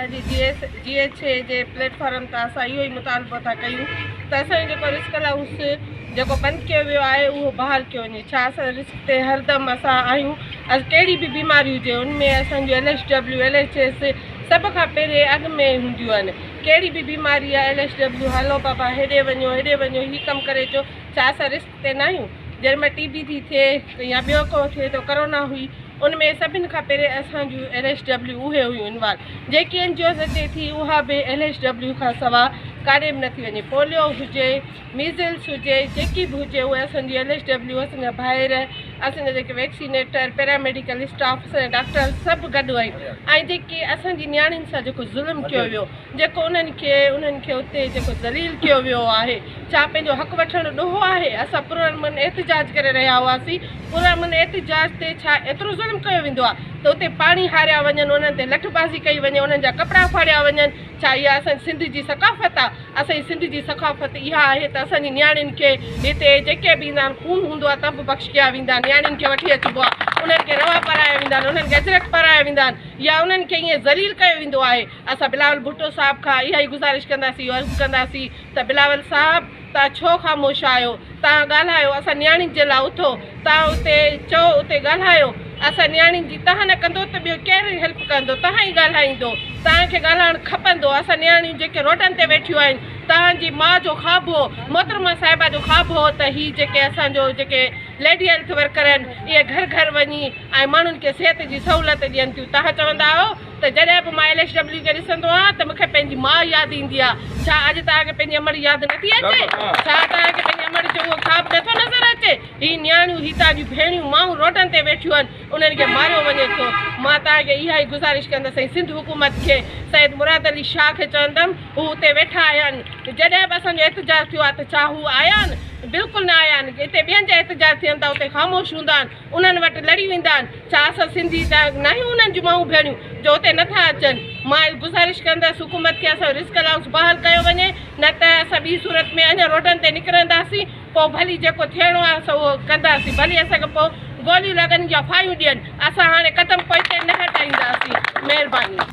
اڄ جي ايس جي ايڇ اي جي پليٽ فارم تان اسان اهو ئي مطالبو ٿا ڪيون ته اسان جو جيڪو رسڪ الائونس جيڪو بند ڪيو ويو آهي اهو بحال ڪيو وڃي. ڇا اسان رسڪ تي هردم اسان آهيون. ڪهڙي به بيماري هجي ان ۾ اسان جو L H W L H S سڀ کان پهرين اڳ ۾ هونديون آهن. ڪهڙي به بيماري آهي ايل ايڇ ڊبليو هلو بابا هيڏي وڃو هيڏي وڃو هي ڪم ڪري اچو. ڇا اسان رسڪ تي نه آهيون؟ جنهن مهل ٽي بي ٿي ٿئي يا ٻيو ڪو ٿئي ٿو ڪرونا هئي ان ۾ سڀن کان پهرين اسان جون ايل ايڇ ڊبليو اهي هيون انوالو. جيڪي اين جي اوز اچي ٿي اها به ايل ايڇ ڊبليو کان سوا ڪاڏي به نٿي وڃي. پوليو هجي ميزلس هجي جيڪي به هجي اهي اسان جي ايل ايڇ ڊبليو اسان جا ڀائر اسان جا جيڪي ويڪسينيٽر پيراميڊيڪل اسٽاف اسان جا ڊاڪٽر سڀ گڏ آهن. ۽ جيڪي اسان جي نياڻين سان جيڪو ظلم ڪيو ويو جيڪو انهن کي اتي جيڪو ذليل ڪيو ويو آهي ڇا پنهنجو حق وٺڻ ڏوهه آهي؟ اسان پرامن احتجاج ڪري رهيا هئاسين، پرامن احتجاج تي ڇا ايترو ظلم ڪيو ويندو آهي ته اتي پاڻي هاريا وڃن، انهن تي لٺبازي ڪئي وڃي، انهن جا ڪپڙا ڦاڙيا وڃن، ڇا اها اسان جي سنڌ جي ثقافت آهي؟ اسان جي سنڌ جي ثقافت اها آهي ته اسان جي نياڻين کي هتي جيڪي به ايندا آهن خون هوندو آهي ته به بخش ڪيا ويندا آهن، نياڻين کي وٺي اچبو آهي، انهن کي روا پارايا ويندا آهن، انهن کي اجرڪ پارايا ويندا آهن يا انهن کي ائين ذليل ڪيو ويندو آهي. اسان بلاول ڀٽو صاحب کان اها ئي گذارش ڪنداسين، اهو عرض ڪنداسين ته بلاول صاحب توهان ڇو خاموش آهيو، توهان ڳالهايو، اسان نياڻين جي لاء اٿو، توهان اتي چئو، اتي ڳالهايو، اسان نياڻين جي توهان نه ڪندو ته ٻيو ڪير هيلپ ڪندو، توهان ئي ڳالهائيندو، توهان کي ڳالهائڻ کپندو، اسان نياڻيون جيڪي روڊن تي ويٺيون آهن، توهان جي ماء جو خواب هو، محترمه صاحبه جو خواب هو ته هي جيڪي اسان جو جيڪي ليڊي هيلٿ ورڪر آهن اهي گهر گهر وڃي ۽ ماڻهن کي صحت جي سهولت ڏين ٿيون، توهان چوندا آهيو ته جڏهن به مان ايل ايڇ ڊبليو کي ڏسندو آهيان ته مون کي پنهنجي ماء ياد ايندي آهي. ڇا اڄ توهان کي پنهنجي امڙ ياد نٿي اچي؟ ڇا توهان کي پنهنجي امڙ جو اهو خواب نٿو نظر اچي؟ هي نياڻيون، هي توهان جون ڀيڻيون، مائون روڊن تي ويٺيون آهن، انهن کي ماريو وڃي ٿو. مان توهان کي اها ئي گذارش ڪندس ۽ سنڌ حڪومت کي، سيد مراد علي شاهه کي چوندم، هو اتي ويٺا آهن. جڏهن به اسان جو احتجاج ٿيو آهي ته ڇا هو آيا آهن؟ بلڪل نه آيا آهن. اتي ٻين جا احتجاج ٿين ٿا، اتي خاموش هوندا آهن. انهن وٽ لڙي ويندا آهن. ڇا اسان سنڌي ته ناهيون انهن جون مائون ڀيڻيون جو اتي نٿا اچن. مان گذارش ڪندس حڪومت کي اسان جو رزق الائونس بحال ڪيو وڃي نه ته اسان ٻي صورت ۾ اڃا روڊن تي نڪرنداسين پوء ڀلي جيڪو ٿيڻو آهي اسان اهو ڪنداسين ڀلي اسان کي پوء گوليون لڳن يا ڦاهيون ڏين اسان هاڻي قدم پوئتي نه هٽائينداسين. مهرباني.